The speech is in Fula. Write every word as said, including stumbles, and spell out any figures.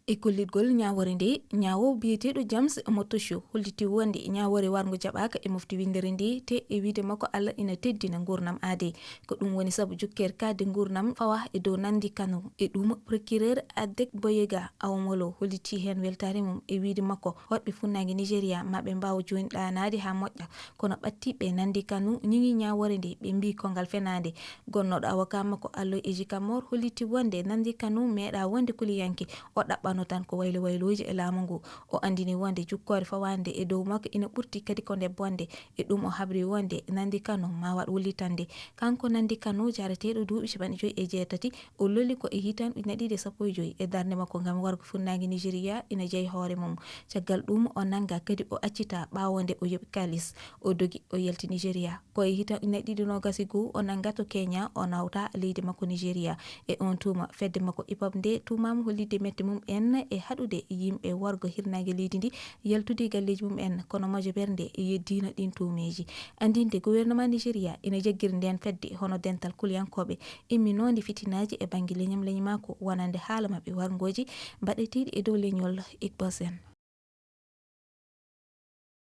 E kollitgol ñaawoore nde, ñaawoowo biyeteeɗo James Motosho holliti wonde ñaawoore warngo jaɓaaka e mofti winndere nde, te e wiyde makko Allah ina teddina nguurndam aadee. Ko ɗum woni sabu jukkeere kaɗde nguurndam fawa e dow Nnamdi Kanu. E ɗum, procureur Adegboyega Awomolo holliti heen weltaare mum e wiyde makko hoɗɓe funnaange Nigeria maa ɓe mbaaw jooni ɗaanaade haa moƴƴa. Kono ɓattiiɓe Nnamdi Kanu ñiŋi ñaawoore nde, ɓe mbiyi ko ngal fenaande. Gonnooɗo avocat makko Aloy Ejikamor holliti wonde Nnamdi Kanu meeɗaa wonde kuliyanke o ɗaɓɓano tan ko waylo waylooji e laamu ngu. O anndini wonde jukkoore fawaande e dow makko ina ɓurti kadi ko nde bonde. E ɗum o habri wonde Nnamdi Kanu maa waɗ wullitannde. Kanko Nnamdi Kanu, jareteeɗo duuɓi capanɗe joy e jeetati, o loli ko e hitaan ujine ɗiɗi e sappo e joy e darnde makko ngam wargo funnaange Nigeria ina jeyi hoore mum. Caggal ɗum o nannga kadi o accitaa ɓaawo nde o yoɓi kaalis. O dogi o yalti Nigeria. Ko e hitaan ujine ɗiɗi noogas e goo o nannga to Kenya, o nawta leydi makko Nigeria. E oon tuuma, fedde makko IPOB nde tuumaama hollitde mette mum en e haɗude yimɓe wargo hirnaange leydi ndi yaltude e galleeji mum en, kono mojobere nde yeddiino ɗiin tuumeeji. Anndinde gouvernement Nigeria ina jaggiri ndeen fedde hono dental kuliyankooɓe imminoonde fitinaaji e bannge leñam leñmaaku, wonande haala maɓɓe warngooji mbaɗeteeɗi e dow leñol Igbosen.